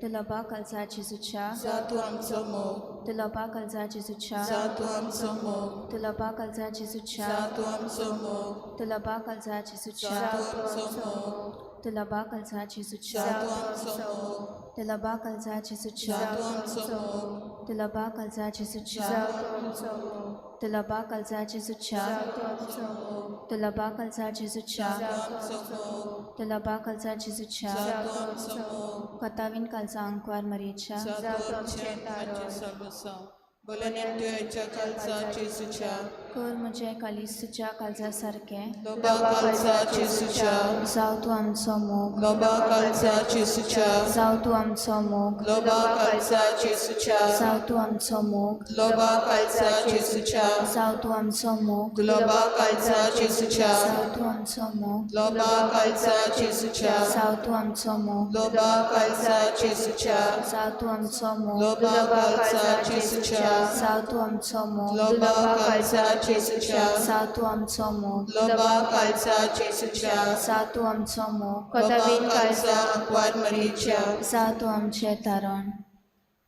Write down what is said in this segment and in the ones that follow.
तुला कालचा जेजूच्या, जा तूं आमचो मोग, तुला कालचा जेजूच्या, जा तूं आमचो मोग, तुला कालचा जेजूच्या, जा तूं आमचो मोग, तुला कालचा जा जेजूच्या, तूं आमचो मोग, तुला कालचा जेजूच्या, जा तूं आमचो मोग, तुला कालचा जेजूच्या, जा तूं आमचो मोग, तुला कालचा जेजूच्या, जा तूं आमचो मोग, तुला कालचा जेजूच्या, जा तूं आमचो मोग, तुला कालचा जेजूच्या, जा तूं आमचो मोग, तुला कालचा जेजूच्या, जा तूं आमचो मोग, कतावीन कालचा आंकवार मरियेच्या, जा तूं आमचें आमचें साल्वासांव. बोल्या नेणटुयाच्या कालचा जेजूच्या, कर म्हजें कालीस तुज्या काळजा सारकें, लोबा कालचा जेजूच्या, जावं तूं आमचो मोग, लोबा कालचा जेजूच्या, जावं तूं आमचो मोग, लोबा कालचा जेजूच्या, जावं तूं आमचो मोग, लोबा कालचा जेजूच्या, जावं तूं आमचो मोग, लोबा कालचा जेजूच्या, जावं तूं आमचो मोग, लोबा कालचा जेजूच्या, जावं तूं आमचो मोग, लोबा कालचा जेजूच्या, जावं तूं आमचो मोग, लोबा कालचा जेजूच्या, जावं तूं आमचो मोग, लोबा कालचा जेजूच्या, जावं तूं आमचो मोग, लोबा कालचा जेजूच्या, जावं तूं आमचो मोग, लोबा कालचा आंकवार मरियेच्या, जावं तूं आमचें तारण.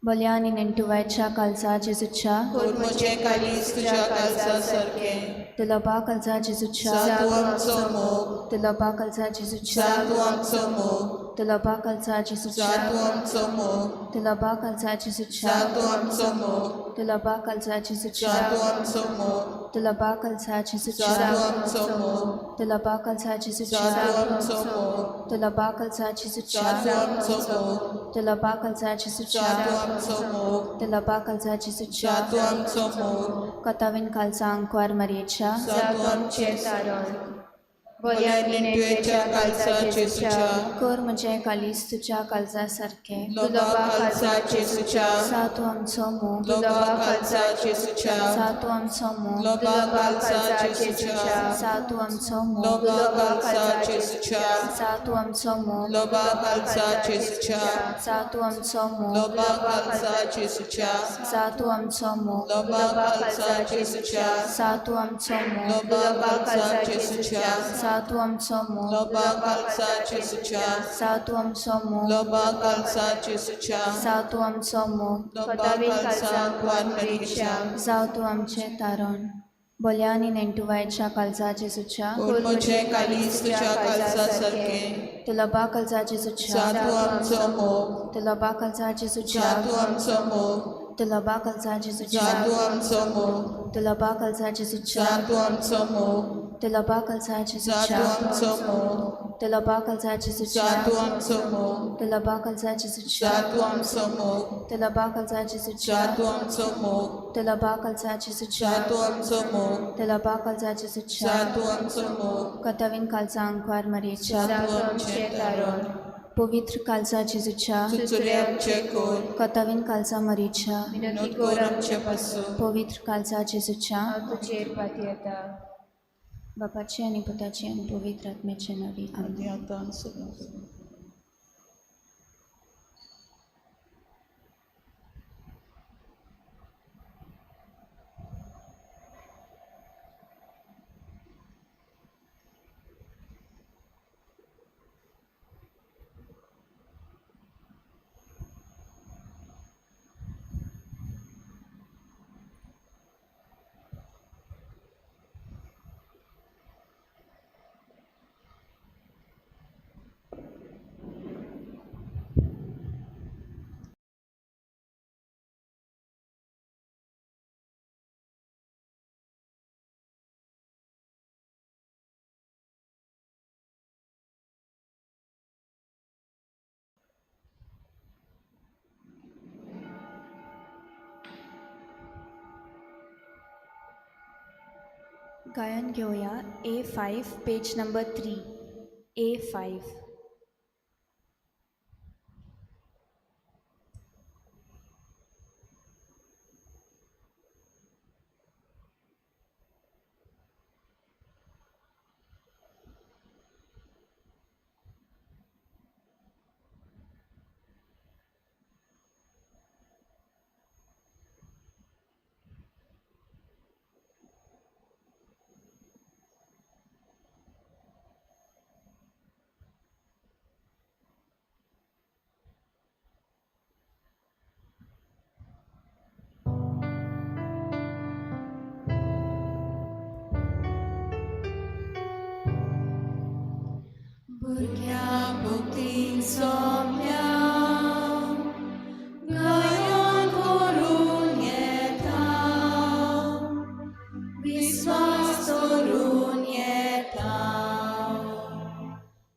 बल्या आनी नेणटुवायच्या कालचा जेजूच्या, कोर म्हजें कालीज तुज्या कालचा सारकें, तुला कालचा जेजूच्या, जा तूं आमचो मोग, तुला कालचा जेजूच्या, जा तूं आमचो मोग, तुला कालचा जेजूच्या, जा तूं आमचो मोग, तुला कालचा जेजूच्या, जा तूं आमचो मोग, तुला कालचा जेजूच्या, जा तूं आमचो मोग, तुला कालचा जेजूच्या, जा तूं आमचो मोग, तुला कालचा जेजूच्या, जा तूं आमचो मोग, तुला कालचा जेजूच्या, जा तूं आमचो मोग, तुला कालचा जेजूच्या, जा तूं आमचो मोग, तुला कालचा जेजूच्या, जा तूं आमचो मोग, कतावीन कालचा आंकवार मरियेच्या, जा तूं आमचें तारण. बोल्या नेणटुयेच्या कालचा जेजूच्या, कर म्हजें कालीस तुज्या काळजा सारकें, लोबा कालचा जेजूच्या, जा तूं आमचो मोग, लोबा कालचा जेजूच्या, जा तूं आमचो मोग, लोबा कालचा जेजूच्या, जा तूं आमचो मोग, लोबा कालचा जेजूच्या, जा तूं आमचो मोग, लोबा कालचा जेजूच्या, जा तूं आमचो मोग, लोबा कालचा जेजूच्या, जा तूं आमचो मोग, लोबा कालचा जेजूच्या, जा तूं आमचो मोग, लोबा कालचा जेजूच्या, जा तूं आमचो मोग, लोबा कालचा जेजूच्या, जा तूं आमचो मोग, लोबा कालचा जेजूच्या, जा तूं आमचो मोग, लोबा कालचा आंकवार मरियेच्या, जावं तूं आमचें तारण. बोल्या आनी नेणटुवायच्या काळजा जेजूच्या, कोर म्हजें कालीज तुज्या कालचा सारकें, तुला काळजा जेजूच्या, जा तूं आमचो मोग, तुला काळजा जेजूच्या, जा तूं आमचो मोग, तुला काळजा जेजूच्या, जा तूं आमचो मोग, तुला काळजा जेजूच्या, जा तूं आमचो मोग, तुला काळजा जा जेजूच्या, तूं आमचो मोग, तुला काळजा जेजूच्या, जा तूं आमचो मोग, तुला काळजा जेजूच्या, जा तूं आमचो मोग, तुला काळजा जेजूच्या, जा तूं आमचो मोग, तुला काळजा जेजूच्या, जा तूं आमचो मोग, तुला काळजा जेजूच्या, जा तूं आमचो मोग, कतावीन कालचा आंकवार मरियेच्या, जा तूं आमचें तारण. पवित्र कालचा जेजूच्या, चुचुरे आमचे कोर, कतावीन कालचा मरियेच्या, विनंती विनोद कोर कर आमचे पासून, पवित्र कालचा जेजूच्या, हांव तुजेर पातयेता. बापाचे आनी पुताचे आनी पवित्र आत्म्याचे नांवी आमेन. आनी आतां सदां. गायन घेवया A5 page number 3 A5. भुरग्या भक्तीन सोंपल्या गायन करून येता विस्वास दवरून येता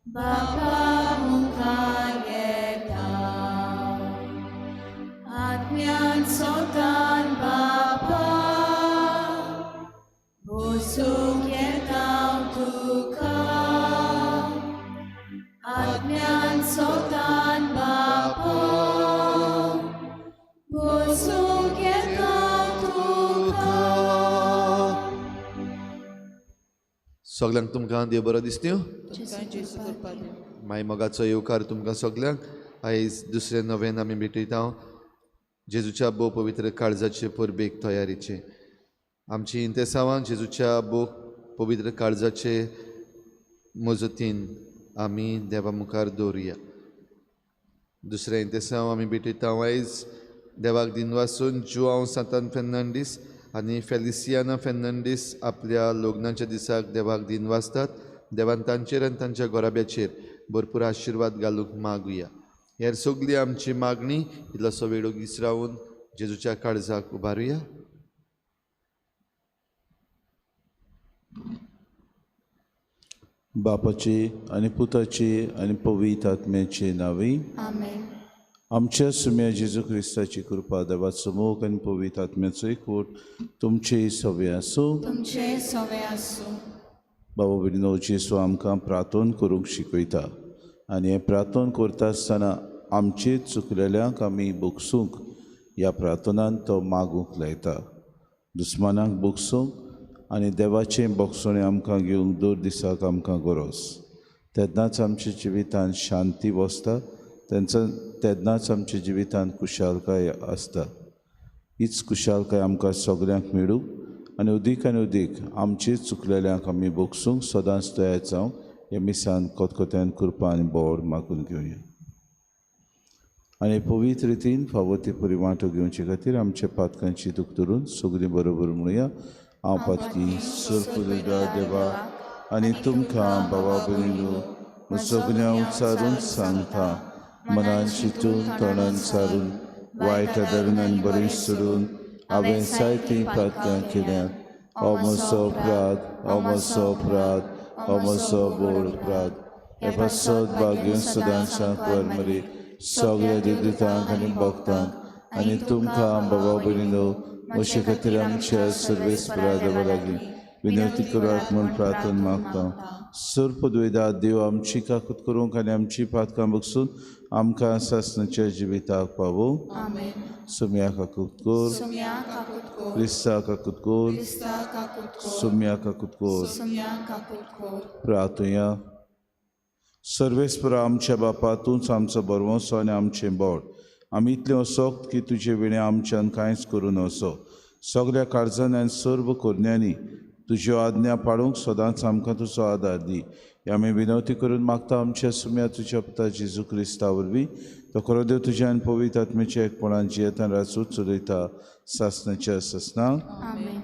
बापा मुखार येता आत्म्यान सोतान बापा बसूंक येता तुका आत्म्यान सोतान बापा बसूंक येता तुका. सगल्यांक तुमकां देव बरो दिसता. तुमकां जेजू कृपा दिवं. माय मोगाचो येवकार तुमकां सगल्यांक. आयज दुसरें नवेन आमी भेटयता जेजूच्या भोव पवित्र काळजाचे परबेक तयारीचे. आमची इंतेसांवां जेजूच्या भोव पवित्र काळजाचे मजतीन आमी देवा मुखार दवरुया. दुसरें इंतेसांव आमी भेटयता आयज देवाक दिनवासून जुआंव सांतान फेर्नांडीस आनी फेलिसियाना फेर्नांडीस आपल्या लग्नाच्या दिसाक देवाक दिनवासतात. देवान तांचेर आनी तांच्या घराब्याचेर भरपूर आशिर्वाद घालूंक मागुया. हेर सगली आमची मागणी इल्लोसो वेळ ओगीच रावन जेजूच्या काळजाक उबारुया. बापाची आनी पुताची आनी पवित्र आत्म्याची नांवी आमेन. आमच्या सुम्या जेजू क्रिस्ताची कृपा, देवाचो मोग आनी पवित्र आत्म्याचो एकवट तुमचेय सवे आसूं. तुमचे सवे आसूं. बाबा भयणीनो, जेजू आमकां प्रार्थन करूंक शिकयता आनी हें प्रार्थन करता आसतना आमचे चुकलेल्यांक आमी भोगसूंक ह्या प्रार्थनान तो मागूंक लायता. दुस्मानाक भोगसूंक आनी देवाचें भोगसणें आमकां घेवंक दर दिसाक आमकां गरज. तेन्नाच आमच्या जिवितांत शांती बसता, तेन्नाच आमच्या जिवितांत खुशालकाय आसता. हीच खुशालकाय आमकां सगल्यांक मेळूं आनी अदीक आनी अदीक आमचे चुकलेल्यांक आमी भोगसूंक सदांच तयार जावंक हे मिसान खतखत्यान कृपा आनी बोड मागून घेवया. आनी पवित्र रितीन फावो ती परी वांटो घेवचे खातीर आमच्या पातकांची दूख धरून सगळीं बरोबर म्हणुया. हांव पातकी सरपुदा देवा आनी तुमकां बाबा भयणीनो सगळ्यां उच्चारून सांगता, मनान चिंतून तोंडान सारून वायट आदरून आनी बरें सोडून हांवें जायतीं पातकां केल्यांत. हो म्हजो अपराध, हो म्हजो अपराध, हो म्हजो व्हड अपराध. हे पासत भाग्य सदांच्या कुंवर सगळ्या देवदूतांक आनी भक्तांक आनी तुमकां बाबा भयणीनो म्हजे खातीर आमच्या सर्वेस्परा देवा लागीं विनंती करात म्हूण प्रार्थना मागता. सर्पद्वैदा देव आमची काकूत करूंक आनी आमची पातकां बगसून आमकां सासणाच्या जिविताक पावोवं. आमेन. सुम्या काकूत कर, सुम्या काकूत कर, क्रिस्ता काकूत कर, क्रिस्ता काकूत कर, सुम्या काकूत कर. सुम्या काकूत कर. प्रार्थुया. सर्वेस्परा आमच्या बापा, तूंच आमचो बरवंसो आनी आमचें बोड. आमी इतलें असोक्त की तुजे विणें आमच्यान कांयच करूं नसो. सगल्या काळजान आनी सर्व करण्यांनी तुज्यो आज्ञा पाळूंक सदांच आमकां तुजो आदार दी. हे आमी विनवती करून मागता आमच्या सुम्या तुज्या पुता जेजू क्रिस्ता वरवीं. तो खरो देव तुज्या आनी पवित्र आत्म्याच्या एकपणान जियेतान राजूच चलयता सासणाच्या सासणाक. आमेन.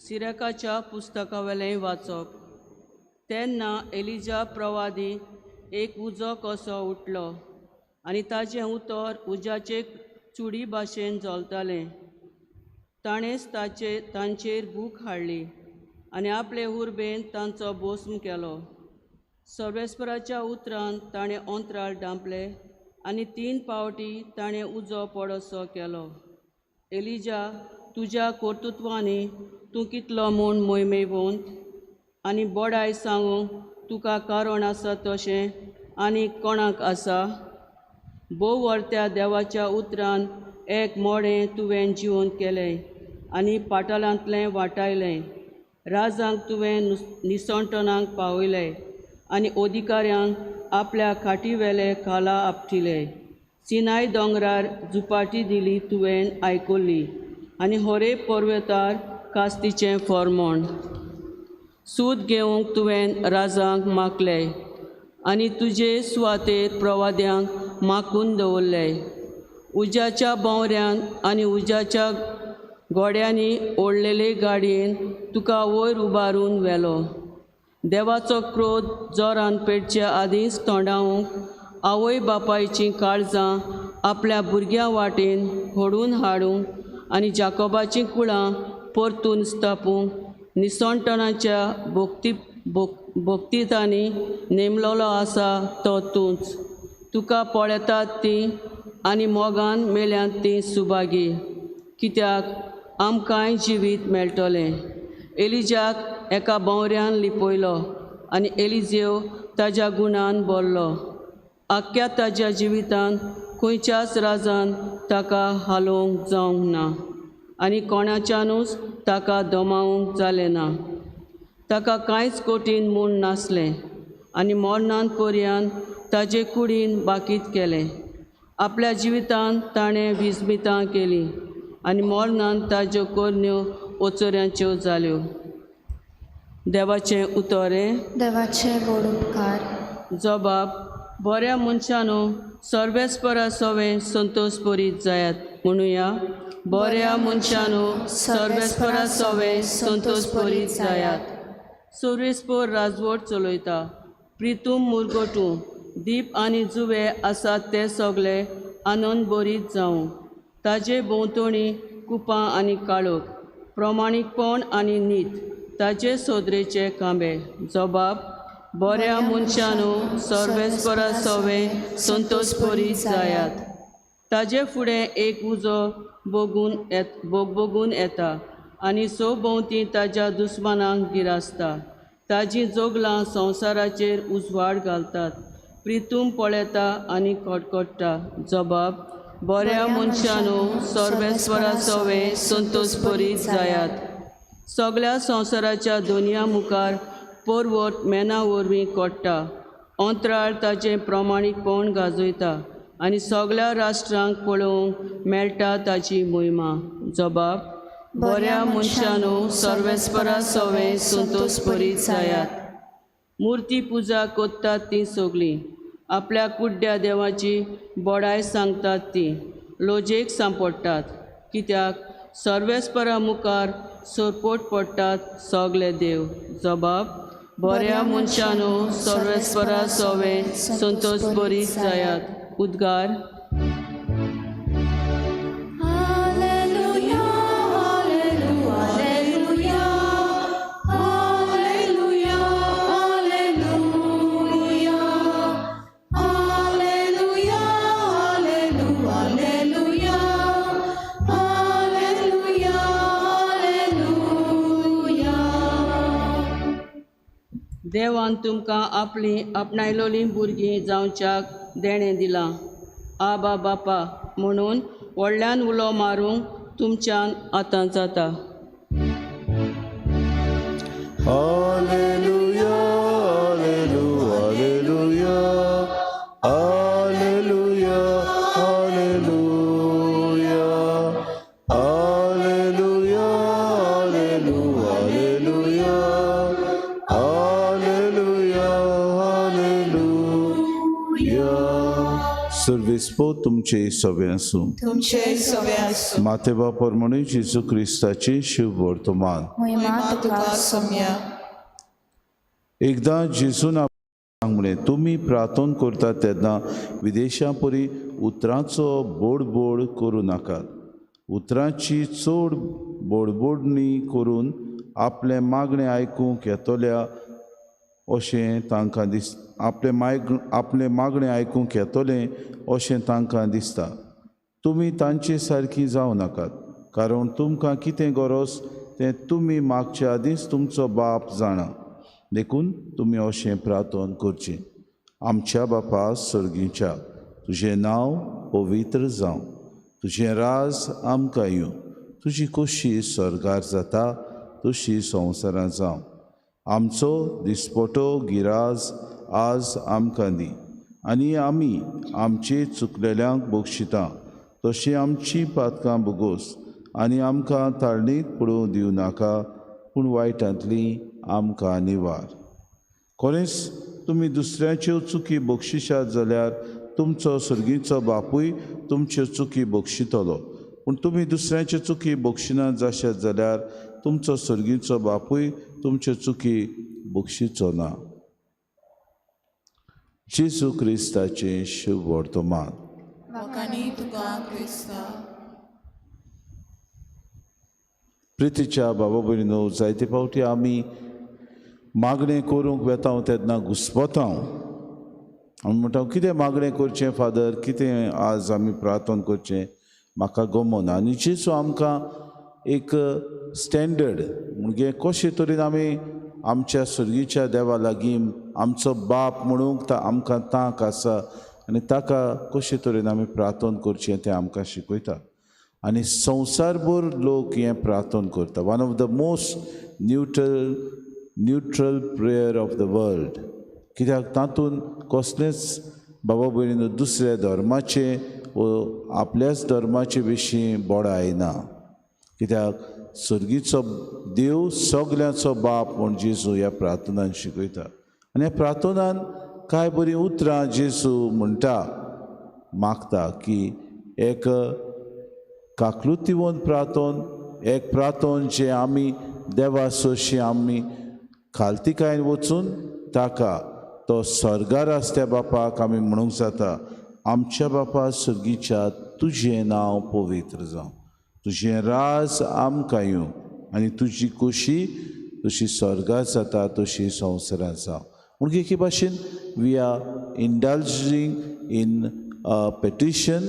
सिराकाच्या पुस्तकावेलें वाचप. तेन्ना एलिजा प्रवादी एक उजो कसो उठलो आनी ताजें उतर उज्याचे चुडी भाशेन जलतालें. ताणेंच तांचेर भूक हाडली आनी आपले उर्बेन तांचो भस्म केलो. सर्वेस्पराच्या उतरान ताणें अंतराळ धांपलें आनी 3 पावटी ताणें उजो पडसो केलो. एलिजा, तुज्या कर्तृत्वांनी तूं कितलो म्हूण मोहिमेवंत आनी बडाय सांगूंक तुका कारण आसा तशें आनी कोणाक आसा? भोव वर्त्या देवाच्या उतरान एक मोडें तुवें जिवन केलें आनी पाटलांतलें वाटायलें. राजांक तुवें निसणटणाक पावयलें आनी अधिकाऱ्यांक आपल्या खाटीवेले खाला आपटिले. सिनाय दोंगरार झुपाटी दिली तुवें आयकली आनी होरे पर्वतार कास्तीचें फॉर्मोण. सूद घेवंक तुवें राजांक मागलें आनी तुजे सुवातेर प्रवाद्यांक माखून दवरले. उज्याच्या भोंवऱ्यान आनी उज्याच्या गोड्यांनी ओडलेले गाडयेन तुका वयर उबारून व्हेलो. देवाचो क्रोध जोरान पेटचे आदींच तोंडावंक आवय बापायचीं काळजां आपल्या भुरग्यां वाटेन होडून हाडूंक आनी जाकोबाचीं कुळां परतून स्थापूंक निसणटणाच्या भक्तितांनी नेमलोलो आसा तो तूंच. तुका पळयतात तीं आनी मोगान मेल्यांत तीं सुभागी, कित्याक आमकांय जिवीत मेळटलें. एलिजाक एका भोंवऱ्यान लिपयलो आनी एलिजेव ताज्या गुणान भरलो. आख्ख्या ताज्या जिवितान खंयच्याच राजान ताका हालोवंक जावंक ना आनी कोणाच्यानूच ताका दमावंक जालें ना. ताका कांयच कठीण म्हूण नासलें आनी मरणान पर्यान ताजे कुडीन बाकीत केलें. आपल्या जिवितान ताणें विस्मितां केलीं आनी मरणान ताज्यो करण्यो ओचोऱ्यांच्यो जाल्यो. देवाचें उतरें. देवाचे व्हड उपकार. जबाब. बऱ्या मनशानो सर्वेस्परा सवें संतोश परीत जायात म्हणुया. बऱ्या मनशानो सर्वेस्परा सवें संतोश परीत जायात. सर्वेस्पर राजवट चलयता. प्रितूम मुरगटू दीप आनी जुवे आसात ते सगळे आनंद बरीत जावं. ताजे भोंवतणी कुपां आनी काळोख, प्रमाणीकपण आनी नीत ताजे सोदरेचे कांबे. जबाब. बऱ्या मनशानो सर्वेस्परा सवें संतोश परीत जायात. ताजे फुडें एक उजो बोगबोगून येता आनी सोभोंवती ताज्या दुस्मानांक गिरासता. ताजीं जोगलां संवसाराचेर उजवाड घालतात. प्रितूम पळयता आनी कडकडटा. जबाब. बऱ्या मनशानो सर्वेस्परा सवें संतोश परीत जायात. सगळ्या संवसाराच्या दोनया मुखार पर्वत मेना वरवीं कोट्टा. अंतराळ ताजें प्रमाणीकपण गाजयता आनी सगळ्या राष्ट्रांक पळोवंक मेळटा ताजी मोहिमा. जबाब. बऱ्या मनशानो सर्वेस्परा सवें संतोश परीत जायात. मुर्ती पुजा करतात तीं सगळीं आपल्या कुड्ड्या देवाची बडाय सांगतात तीं लोजेक सांपडटात, कित्याक सर्वेस्परा मुखार सरपोट पडटात सगळे देव. जबाब. बऱ्या मनशानो सर्वेस्परा सवें संतोश परीत जायात. उद्गार. देवान तुमकां आपलीं आपणायलोलीं भुरगीं जावच्याक देणें दिलां. आबा बापा म्हणून व्हडल्यान उलो मारूंक तुमच्यान आतां जाता. Alleluia, alleluia, alleluia, alleluia, alleluia, alleluia, alleluia, alleluia. सर्वेस्पो तुमचे सगळे आसूं. तुमचे सवे आसूं. माते बापर म्हणून जेजू क्रिस्ताचे शुभ वर्तमान. मोहिमा महिमा तुका तुका सोम्या. एकदां जेजून आपणाक म्हळें, तुमी प्रार्थना करतात तेन्ना विदेशां परी उतरांचो बोडबोड करूं नाकात. उतरांची चड बोडबोडणी करून आपलें मागणें आयकूंक येतल्या अशें तांकां दिस आपलें मागणें आयकूंक येतलें अशें तांकां दिसता. तुमी तांचे सारकी जावं नाकात, कारण तुमकां कितें गरज तें तुमी मागचे आदींच तुमचो बाप जाणा. देखून तुमी अशें प्रार्थना करचें. आमच्या बापा सर्गीच्या, तुजें नांव पवित्र जावं, तुजें राज आमकां येवं, तुजी खोशी स्वर्गार जाता तशी संवसारांत जावं. आमचो दिसपटो गिराज आज आमकां दी आनी आमी आमचे चुकलेल्यांक बक्षिता तशी आमची पातकां बोगोस आनी आमकां ताळणीत पडोवंक दिवं नाका, पूण वायटांतली आमकां निवार. खरेंच तुमी दुसऱ्याच्यो चुकी बक्षिशात जाल्यार तुमचो सर्गीचो बापूय तुमच्यो चुकी बक्षितलो. पूण तुमी दुसऱ्याच्यो चुकी बक्षिना जाशात जाल्यार तुमचो सर्गीचो बापूय तुमच्यो चुकी बक्षिचो ना. जेजू क्रिस्ताचें शुभ वर्तमान. प्रितीच्या बाबा भयणीनो, जायते फावटी आमी मागणें करूंक वेता तेन्ना घुस्पता. आमी म्हणटा कितें मागणें करचें फादर, कितें आज आमी प्रार्थना करचें म्हाका गमना. आनी जेजू आमकां एक स्टँडर्ड म्हणजे कशे तरेन आमी आमच्या सर्गीच्या देवा लागीं आमचो बाप म्हणूंक आमकां तांक आसा आनी ताका कशे तरेन आमी प्रार्थना करचें तें आमकां शिकयता. आनी संवसारभर लोक हें प्रार्थना करता. One of the most neutral prayer of the world. कित्याक तातूंत कसलेंच बाबा भयणीनो दुसऱ्या धर्माचें वो आपल्याच धर्माचे विशीं बोडाय ना. कित्याक सर्गीचो देव सगल्यांचो बाप म्हूण जेजू ह्या प्रार्थनान शिकयता. आनी ह्या प्रार्थनान कांय बरीं उतरां जेजू म्हणटा, मागता की एक काकलुतीवन प्रार्थन, एक प्रार्थन जें आमी देवा सोशी आमी खालतिकायेन वचून ताका तो सर्गार आसा त्या बापाक आमी म्हणूंक जाता, आमच्या बापा सर्गीच्या तुजें नांव पवित्र जावं, तुजें राज आमकां येवं आनी तुजी खोशी जशी स्वर्गार जाता तशी संवसारांत जावं. म्हणून एके भाशेन we are indulging in petition.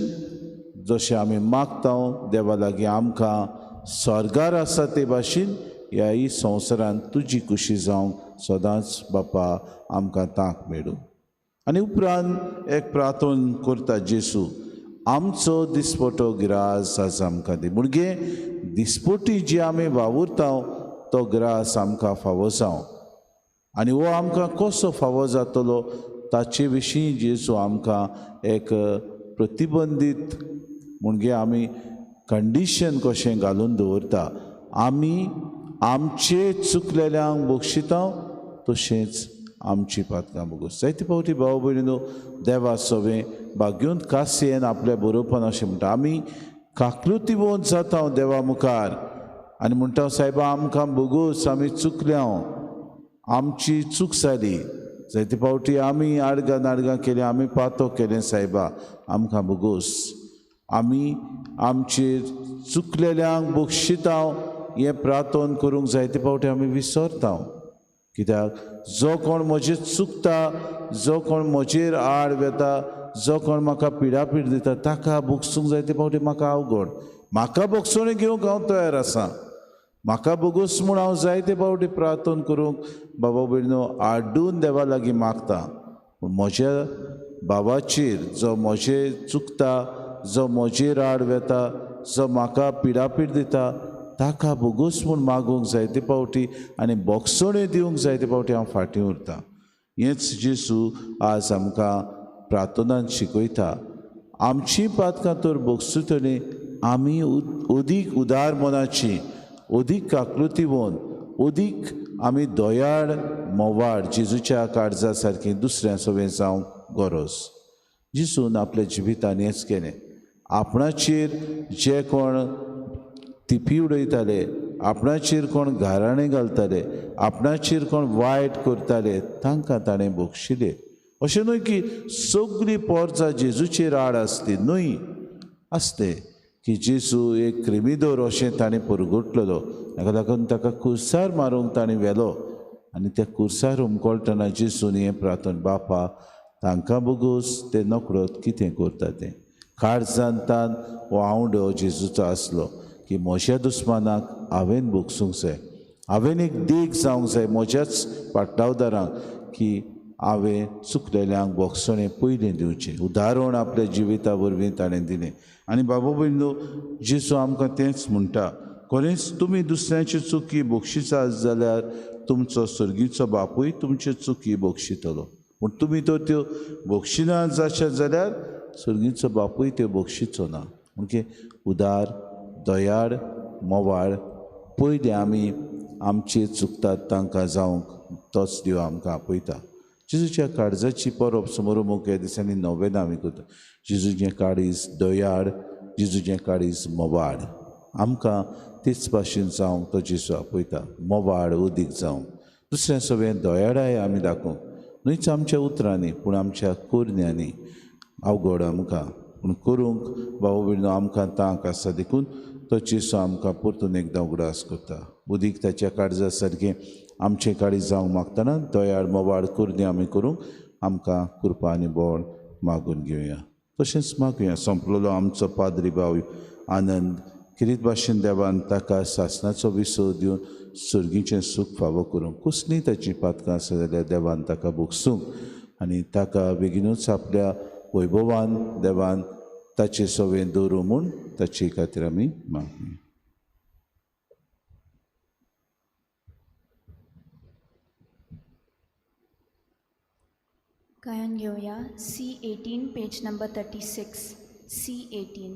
जशें आमी मागता देवा लागीं आमकां स्वर्गार आसा ते भाशेन ह्याय संवसारांत तुजी खुशी जावंक सदांच बापा आमकां तांक मेळूं. आनी उपरांत एक प्रार्थन करता जेजू, आमचो दिसपटो ग्रास आज आमकां दी. म्हणजे दिसपटी जी आमी वावुरता तो ग्रास आमकां फावो जावं आनी हो आमकां कसो फावो जातलो ताचे विशीं जेजू आमकां एक प्रतिबंदीत म्हणजे आमी कंडिशन कशें घालून दवरता. आमी आमचे चुकलेल्यांक बक्षिता तशेंच आमची पातकां बोगस. जायते फावटी भाव भयणीनो देवा सवें भाग्योन कासयेन आपल्या बरोवपान अशें म्हणटा, आमी काकलुती जाता देवा मुखार आनी म्हणटा सायबा आमकां बोगस, आमी चुकल्या, आमची चूक जाली. जायते फावटी आमी आडगां नाडगां केलीं, आमी पातो केलें, सायबा आमकां बोगस. आमी आमचे चुकलेल्यांक बक्षिता हें प्रार्थन करूंक जायते फावटी आमी विसरता. कित्याक जो कोण म्हजेर चुकता, जो कोण म्हजेर आड वेता, जो कोण म्हाका पिडापीड दिता ताका बोगसूंक जायते फावटी म्हाका अवघड. म्हाका बोगसोणी घेवंक हांव तयार आसा, म्हाका बोगस म्हूण हांव जायते फावटी प्रार्थन करूंक बाबा भयणीनो आड्डून देवा लागीं मागता. पूण म्हज्या बाबाचेर जो म्हजेर चुकता, जो म्हजेर आड वेता, जो म्हाका पिडापीड दिता ताका बोगस म्हूण मागूंक जायते फावटी आनी बोगसोण्यो दिवंक जायते फावटी हांव फाटीं उरता. हेंच जेजू आज आमकां प्रार्थनान शिकयता. आमचीं पातकां तर बोगसुतलीं आमी अदीक उदार मनाची, अदीक काकलुतीवन, अदीक आमी दयाळ मोवाळ जेजूच्या काळजा सारकी दुसऱ्या सवें जावंक गरज. जेजून आपल्या जिवितान हेंच केलें. आपणाचेर जे कोण तिपी उडयताले, आपणाचेर कोण घाराणें घालताले, आपणाचेर कोण वायट करताले तांकां ताणें बक्षिले. अशें न्हय की सगळी पोरसां जेजूचेर आड आसली, न्हय आसले की जेजू एक क्रिमिदोर अशें ताणें परगटलेलो. ताका लागून ताका कुर्सार मारूंक ताणें व्हेलो आनी त्या कुर्सार हुमकळटना जेजून हें प्रार्थन, बापा तांकां बोगस, ते नकळत कितें करता तें. काळजान तान हो आवंडो जेजूचो आसलो की म्हज्या दुस्मानाक हांवें भोगसूंक जाय, हांवें एक देख जावंक जाय म्हज्याच पाटलावदारांक की हांवें चुकलेल्यांक भोगसणें पयलीं दिवचें. उदाहरण आपल्या जिविता वरवीं ताणें दिलें. आनी बाबा भयणीनो जेजू आमकां तेंच म्हणटा, खरेंच तुमी दुसऱ्यांची चुकी बक्षिसात जाल्यार तुमचो सर्गीचो बापूय तुमच्यो चुकी बक्षितलो. पूण तुमी तर त्यो बक्षिना जाशात जाल्यार सर्गीचो बापूय त्यो बक्षिचो ना. म्हणजे उदार, दयाळ, मोवाळ पयलीं आमी आमचे चुकतात तांकां जावंक तोच देव आमकां आपयता. जेजूच्या काळजाची परब समोर ह्या दिसांनी नोवेनां आमी करता. जेजूचें काळीज दयाळ, जेजूचें काळीज मोवाळ. आमकां तेच भाशेन जावंक तो जेजू आपयता, मोवाळ उदीक जावंक. दुसऱ्या सगळें दयाळाय आमी दाखोवंक, न्हयच आमच्या उतरांनी पूण आमच्या करण्यांनी. अवघड आमकां पूण करूंक भाव भयणो आमकां तांक आसा, देखून तो जेजू आमकां परतून एकदां उगडास करता. उदीक ताच्या काळजा सारकें आमचें काळीज जावंक मागतना दयाळ मोवाळ करणी आमी करूंक आमकां कृपा आनी बळ मागून घेवया. तशेंच मागुया सोंपलेलो आमचो पाद्री भाव आनंद किरीत भाशेन देवान ताका सासणाचो विसव दिवन सर्गीचें सूख फावो करूंक, कसलीं ताचीं पातकां आसा जाल्यार देवान ताका भोगसूंक आनी ताका बेगीनूच आपल्या वैभवान देवान ताचे सवें दवरूं म्हूण ताचे खातीर आमी मागुया. गायन घेवया C18 page number 36. C18.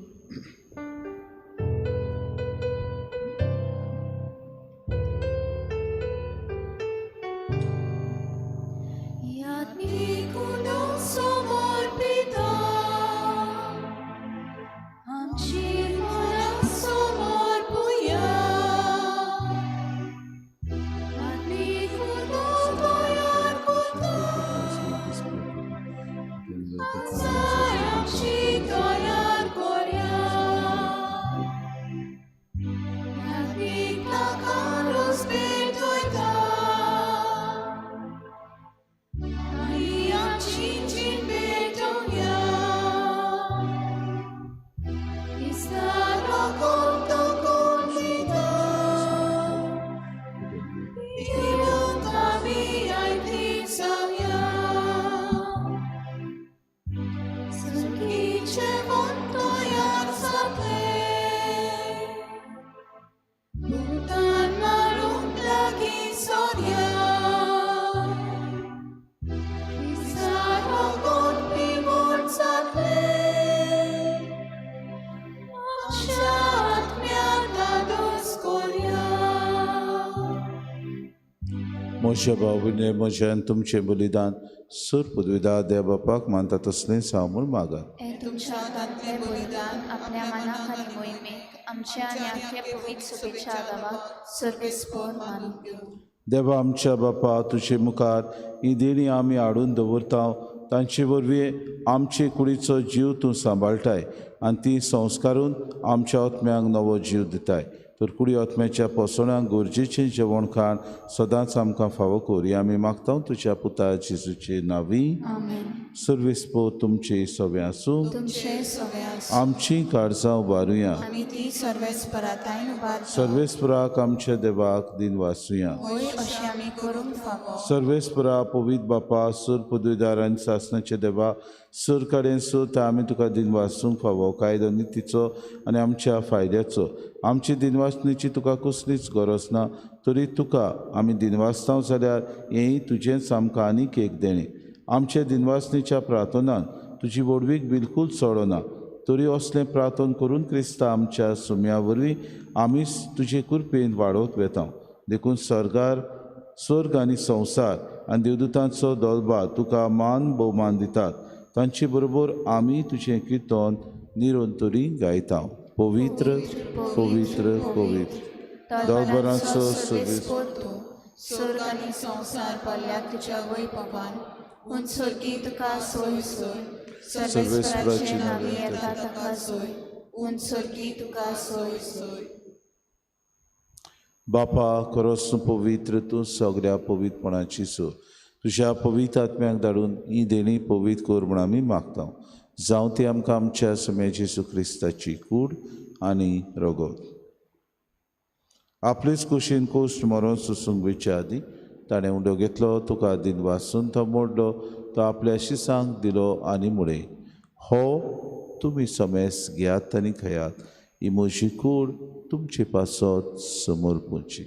म्हज्या भाव म्हज्यान तुमचें बलिदान सुर पदवीदा देव बापाक मानता तसलेंच हांव म्हूण मागात. तुमच्या हातांतलें बलिदान आपल्या मनाक आनी मोहिमेक आमच्या आनी आख्या पवित्र सभेच्या गांवाक सर्वेस्पोर मानून घेवं. देवा आमच्या बापा, तुजे मुखार ही देणी आमी हाडून दवरता, तांचे वरवीं आमचे कुडीचो जीव तूं सांबाळटाय आनी ती संस्कारून आमच्या आत्म्यांक नवो जीव दिताय. तर कुडी आत्म्याच्या पोसणांक गरजेचें जेवण खाण सदांच आमकां फावो कर, हें आमी मागता तुज्या पुता जेजूचे नांवी. सर्वेस्पोर तुमचे सगळें आसूं. आमची काळजां उबारुया. सर्वेस्पराक आमच्या देवाक दिन वासुया. सर्वेस्परा पवित्र बापा, सुर पदवीदार आनी सासणाचे देवा, सुर कडेन सुर आमी तुका दिन वासूंक फावो, कायदो नितीचो आनी आमच्या फायद्याचो. आमची दिनवासणेची तुका कसलीच गरज ना, तरी तुका आमी दिनवासता जाल्यार हेंय तुजेंच आमकां आनीक एक देणें. आमच्या दिनवासणेच्या प्रार्थनान तुजी व्हडवीक बिलकूल सोडना, तरी असलें प्रार्थन करून क्रिस्ता आमच्या सुम्या वरवीं आमीच तुजे कृपेन वाडोवत वेता. देखून सर्गार स्वर्ग आनी संवसार आनी देवदूतांचो दोलबा तुका मान भोवमान दितात, तांचे बरोबर आमी तुजें किर्तन निरंतरी गायता. पवित्र पवित्र पवित्र दोलबरांचो सर्वेस्पोर तूं स्वर्ग आनी संवसार भरल्या तुज्या वैभवान. उंच स्वर्गी तुका सोय सोय, सर्वेस्पराचे नांवी येता ताका सोय, उंच स्वर्गी तुका सोय सोय. बापा, खरोच तूं पवित्र, तूं सगळ्या पवित्रपणाची सो. तुज्या पवित्र आत्म्याक धाडून ही देणी पवित्र कर म्हूण आमी मागता. जावं ती आमकां आमच्या सम्या जेजू क्रिस्ताची कूड आनी रगत. आपलेच कुशीन कोश्ट मरोन सोसूंक वयच्या आदीं ताणें उंडो घेतलो, तुका दिन वासून तो मोडलो, तो आपल्या शिसांक दिलो आनी म्हळें, हो तुमी समेस घेयात आनी खयात, ही म्हजी कूड तुमचे पासत समर्पूची.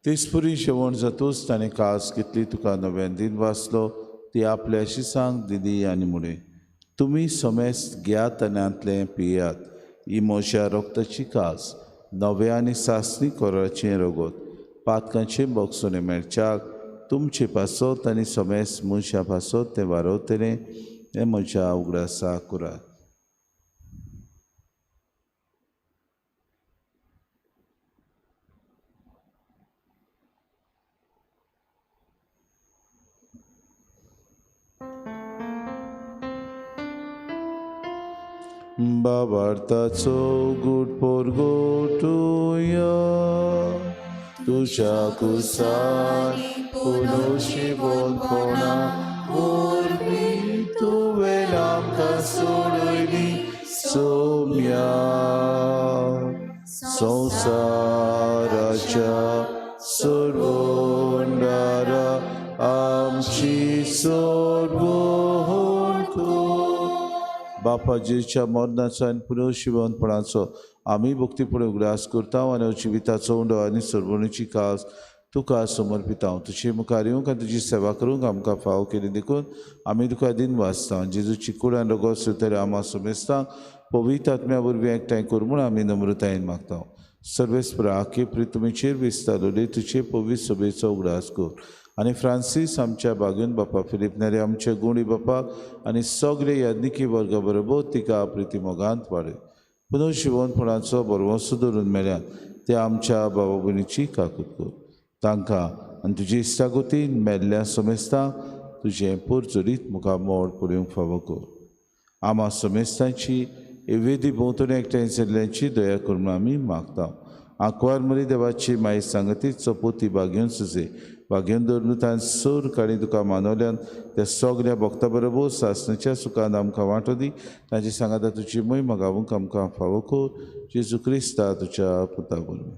तेचपरी जेवण जातूच ताणें कास घेतली, तुका नव्यान दिन वाचलो, ती आपल्या शिसांक दिली आनी म्हळें, तुमी समेस्त घेयात आनी हांतलें पियात. ही म्हज्या रोगताची कास, नव्या आनी सासणी कोराचें रगत, पातकांचें बोगसणें मेळच्याक तुमचे पासत आनी समेस्त मनशां पासत तें वारवतलें. हें म्हज्या उगडासा करात. बाबार्थाचो गुड पोरगोटुया तुज्या कुसानी पुनोशिवोनपणा वरवीं तुवें आमकां सोडयली सोम्या. संवसाराच्या सोडवणारा आमची सोडवण कर. बापा जेजूच्या मरणाचो आनी पुनर्शिवनपणाचो आमी भक्तीपूर्ण उगडास करता आनी जिविताचो उंडो आनी सरवणीची कास तुका समर्पिता. तुजे मुखार येवंक आनी तुजी सेवा करूंक आमकां फावो केली देखून आमी तुका दिन वाचता. जेजूची कूड आनी रगत सुतरे आमा समेस्तांक पवित्र आत्म्या वरवीं एकठांय कर म्हूण आमी नम्रतायेन मागता. सर्वेस्परा आखे प्रितुमीचेर विस्तारले तुजे पवित्र सभेचो उगडास कर आनी फ्रांसीस आमच्या बागून बापा, फिलीप नेरी आमच्या गुणी बापाक आनी सगळे याज्ञिकी वर्गा बरोबर तिका प्रिती मोगांत वाडय. पुनर्शिवनपणाचो बरवंसो धरून मेल्यात ते आमच्या बाबा भयणीची काकूत कर. तांकां आनी तुजी इश्टागतीन मेल्ल्या समेस्तांक तुजें पोरचोरीत मुखार मोड पळोवंक फावो कर. आमा समेस्तांची वेदी भोंवतणी एकठांय जाल्ल्यांची दया करून आमी मागता. आंकवार मरी देवाची माई सांगती चपोती बागेवन सुजे बागेवन धरून तांणी सोर काणी तुका मानवल्यान त्या सगल्या भक्ता बरोबर सासणाच्या सुखान आमकां वांटो दी. तांची सांगाता तुजी मोहीम गावूंक आमकां फावो कर. जेजू क्रिस्ता तुज्या पुता वरवीं.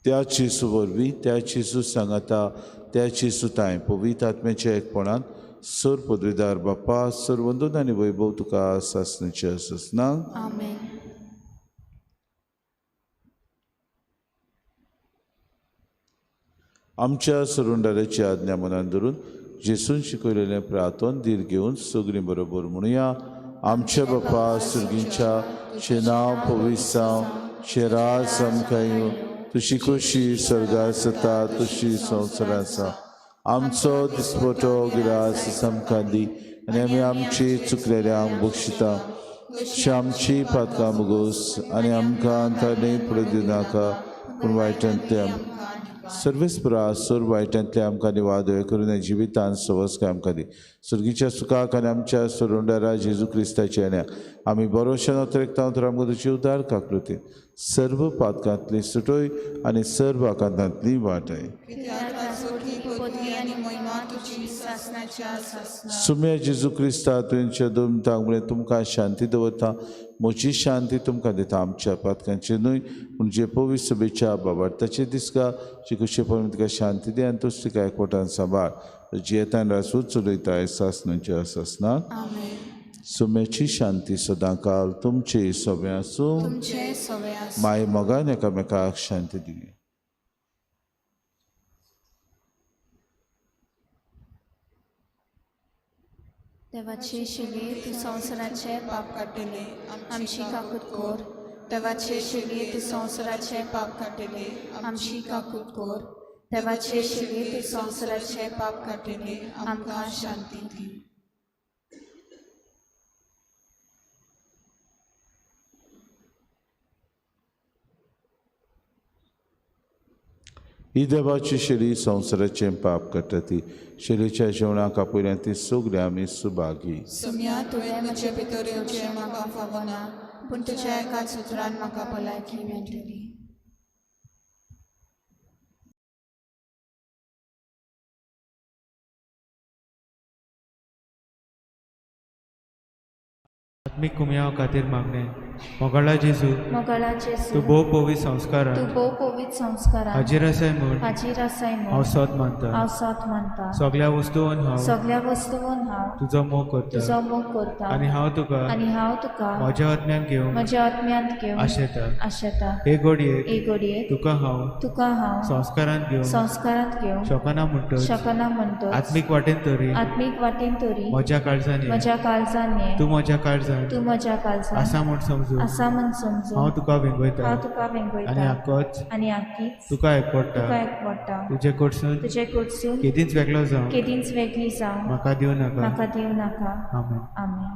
त्या जेजू वरवीं, त्या जेजू सांगाता, त्या जेजू तांय पवित्र आत्म्याच्या एकपणान सर पदवीदार बापा सर वंदन आनी वैभव तुका सासणाच्या सासणाक. आमेन. आमच्या सरुंडाराची आज्ञा मनान धरून जेसून शिकयलेलें प्रार्थन धीर घेवन सगळीं बरोबर म्हणुया. आमच्या बापा सुर्गींच्या, तुजें नांव पवित्र जावं, तुजें राज आमकां येवं, तुजी खोशी स्वर्गार जाता तशी संवसारांत आसा. आमचो दिसपटो गिरास आमकां दी आनी आमी आमची चुकलेल्यांक बक्षिता, तशी आमची पातकां मुगोस आनी आमकां ताणें फुडें दिवनाका, पूण वायटांतले सर्वेस्परा सर वायटांतले आमकां निवादय करून जिवितान सवस्काय आमकां दी. सुर्गीच्या सुखाक आनी आमच्या सोडवणदारा जेजू क्रिस्ताच्या येण्याक आमी बरोवशान अतरेकता तर आमकां तुजी उदार काकृती सर्व पातकांतली सुटोय आनी सर्व आकांतांतली वाटय. सुम्या जेजू क्रिस्ता तुमच्या दोन तांगडे तुमकां शांती दवरता, म्हजी शांती तुमकां दिता. आमच्या पातकांचे न्हय पूण जे पवित्र सभेच्या बाबार्थाचे दिसका जी कशी तुका शांती दी आनी तूच तिका एकवटान सांबाळ. जियेतान रासूच चलयता सासणाच्या सासणाक. सुम्याची शांती सदांकाल तुमचे सगळे आसूं. माय मोगान एकामेकाक शांती दिली. देवाचे शिले तूं संवसाराचे पाप काडटले, आमची काकूत कर. देवाचे शिले तूं संवसाराचे पाप काडटले, आमची काकूत कर. देवाचे शिले तूं संवसाराचे पाप काडटले, आमकां शांती दी. ही देवाची शेली संवसाराचें पाप काडटा ती शेलीच्या जेवणाक आपयल्यान ती सगळीं आमी सुभागी. सुम्या तुवें म्हजे भितर येवचें म्हाका फावना, पूण तुज्या एकाच उतरान म्हाका भलायकी मेळटली. आत्मीक कुमयाव खातीर मागणें. मोगाळा जेजू, मोगाळा जेजू, तूं भोव पवित्र संस्कारान तूं भोव पवित्र संस्कारान हाजीर आसाय म्हूण हाजीर आसाय म्हूण हांव सत मानता. हांव सत मानता. सगळ्या वस्तून हांव सगळ्या वस्तून हांव तुजो मोग करता. तुजो मोग करता. आनी हांव तुका आनी हांव तुका म्हज्या आत्म्यान घेवंक म्हज्या आत्म्यांत घेवंक आशेता. आशेता. हे घडयेक हे घडयेक तुका हांव तुका हांव संस्कारांत घेवंक संस्कारांत घेवंक शकना म्हणटच शकना म्हणटच आत्मीक वाटेन तरी आत्मीक वाटेन तरी म्हज्या काळजान ये. म्हज्या काळजान ये. तूं म्हज्या काळजान तूं म्हज्या काळजान आसा म्हूण समजून आसा म्हूण समजून हांव तुका वेंगयता. हांव तुका वेंगयता. आनी आकोच आनी आकीच तुका एकवडटा. तुका एकवडटा. तुजे कडसून तुजे कडसून केदींच वेगळो जावं केदींच वेगळी जावं म्हाका दिवं नाका. म्हाका दिवं नाका. आमेन. आमेन.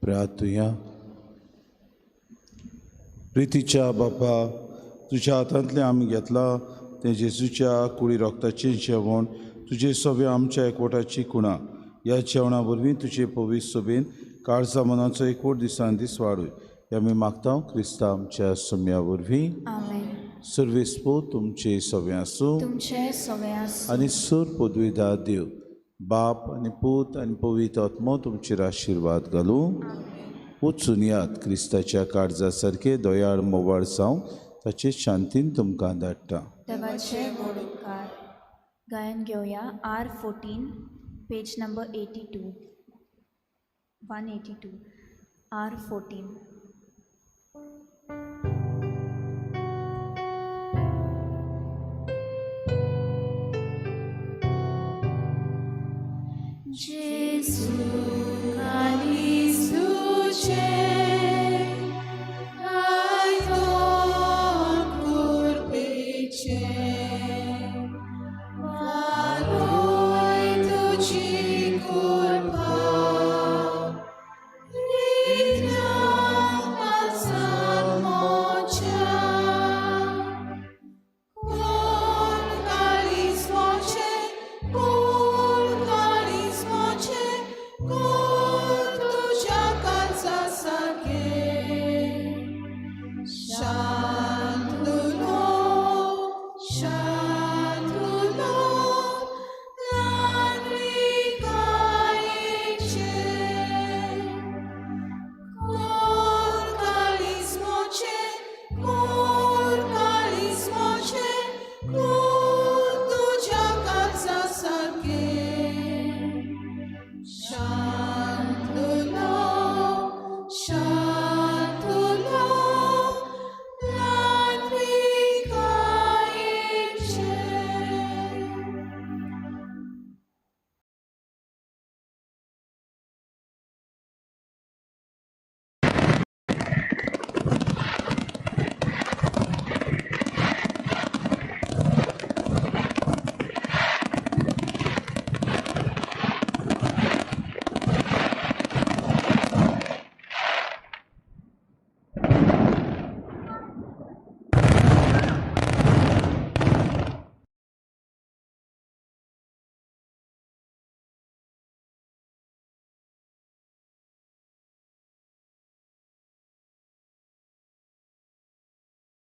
प्रार्थुया. प्रितीच्या बापा, तुज्या हातांतलें आमी घेतलां तें जेजूच्या कुडी रोगताचें जेवण तुजे सगळे आमच्या एकवटाची खुणा. ह्या जेवणा वरवीं तुजे पवित्र सोबेन काळजा मनाचो एकवट दिसान दीस वाडूय हे आमी मागता क्रिस्ता आमच्या सम्या वरवीं. सर्वेस्पो तुमचे सगळे आसूं आनी सूर पदवीदार देव बाप आनी पूत आनी पवित्र आत्मो तुमचेर आशिर्वाद घालूं. वचून यात क्रिस्ताच्या काळजा सारके दयाळ मोवाळ जावं ताचे शांतीन तुमकां धाडटा. देवाचे व्हड उपकार. गायन घेवया R14 page number 82 182 R14.